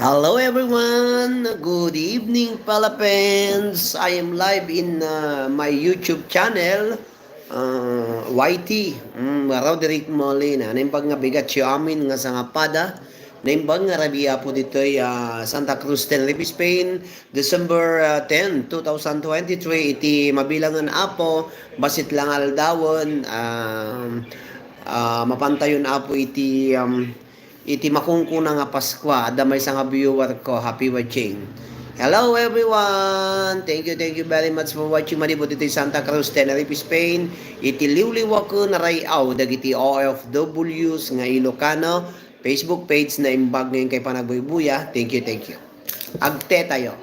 Hello everyone! Good evening Philippines! I am live in my YouTube channel, YT, Roderick Molina. Naimbag nga bigat siya amin nga sa nga pada. Naimbag nga rabia po dito Santa Cruz, Tenerife, Spain, December 10, 2023. Iti mabilangan apo, basit lang aldawon, mapantayon apo iti makungkuna nga Pasko, adamay sa nga viewer ko, happy watching. Hello everyone! Thank you very much for watching. Manibot ito Santa Cruz, Tenerife, Spain. Iti liwliwa ko na rayaw, dagiti OFWs nga Ilocano, Facebook page na imbag ngayon kay Panagbubuya. Thank you. Agte tayo.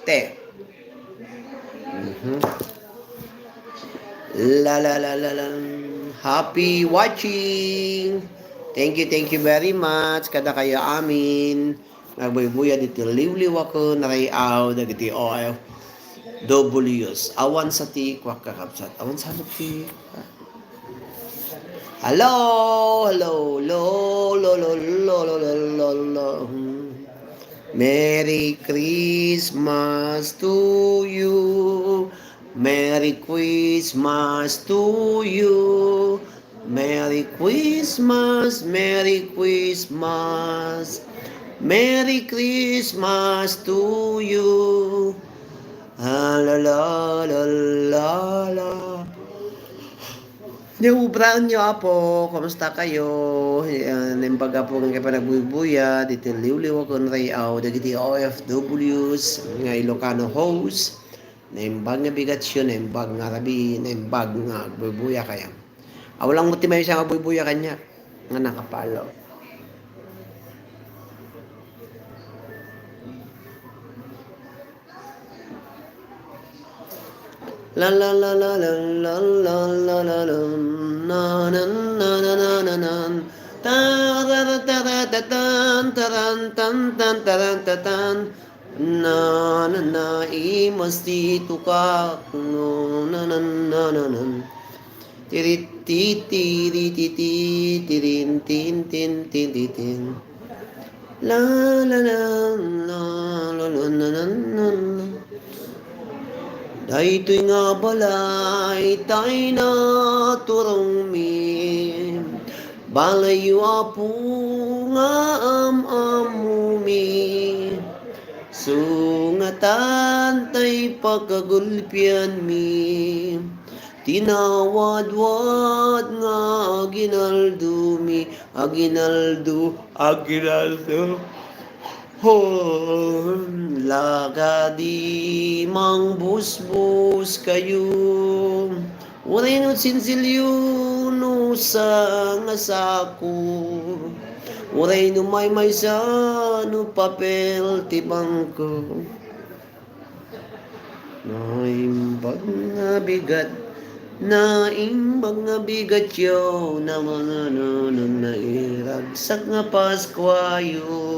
Te. La. Happy watching! Thank you very much. Kada kayo amin. Nagbubuya dito liwliw ako na rayaw dagiti OF W's. Awan sa ti kwak kakapsat. Awan sa ti. Hello. Lo. Merry Christmas to you. Merry Christmas to you. Merry Christmas, Merry Christmas. Merry Christmas to you. La. Niubraan nyo apo, kamusta kayo? Nimbaga po ng kayo panagbubuya, dito liwliw ako ng rayaw, dagiti OFWs, nga Ilocano host, naimbag nga bigatsyon, naimbag nga rabi, naimbag nga bubuya kaya. Walang motivay siya nga bubuya kanya, nga nakapalo. La imasti tuka tirin la. Daytoy nga balay tay na turong mi balayo apo nga amumi sungatan tay pagkagulpian mi tinawadwad nga aginaldo mi aginaldo lagadi mang busbus kayo uray no sinsilyo no sa nga sako uray no may sa no papel tibang ko naimbag nga bigat yo na mga nairagsak nga Paskwayo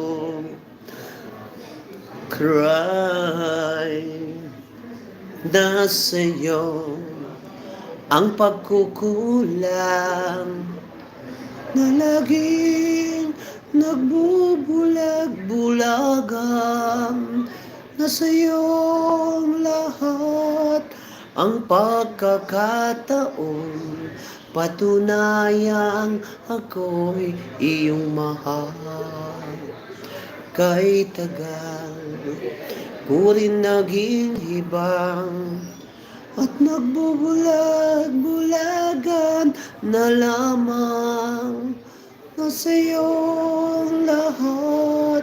cry na sa'yo ang pagkukulang na laging nagbubulag-bulagan na sa'yong lahat ang pagkakataon patunayang ako'y iyong mahal kay tagal ko rin naging hibang at nagbubulag-bulagan na lamang na sa'yong lahat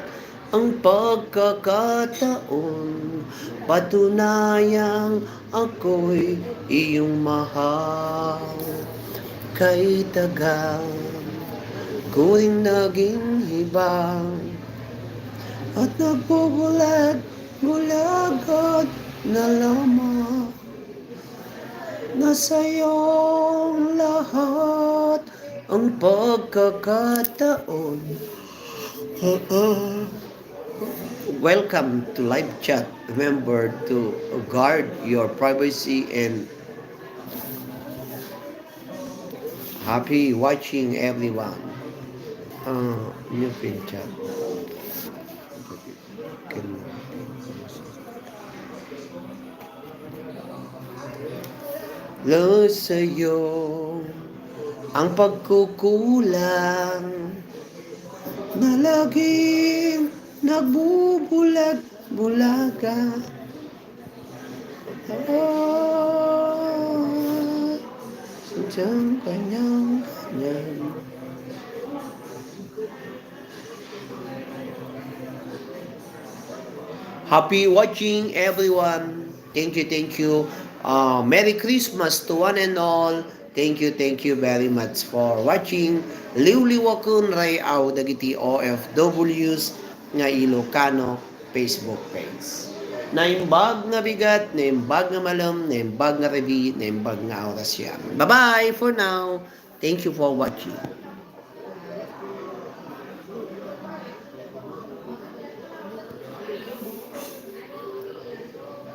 ang pagkakataon patunayang ako'y iyong mahal kay tagal ko rin naging hibang at nagbubulag-bulagan na lamang na sa'yong lahat ang pagkakataon. Welcome to live chat. Remember to guard your privacy and happy watching everyone. New pin chat. Lo sa'yo ang pagkukulang na laging nagbubulag-bulaga. Sadyang kanyang-kanyan. Happy watching, everyone. Thank you. Merry Christmas to one and all. Thank you very much for watching. Liwliwakun Rayaw dagiti OFWs nga Ilocano Facebook page. Naimbag nga bigat, naimbag nga malam, naimbag nga rebi, naimbag nga orasyan. Bye-bye for now. Thank you for watching.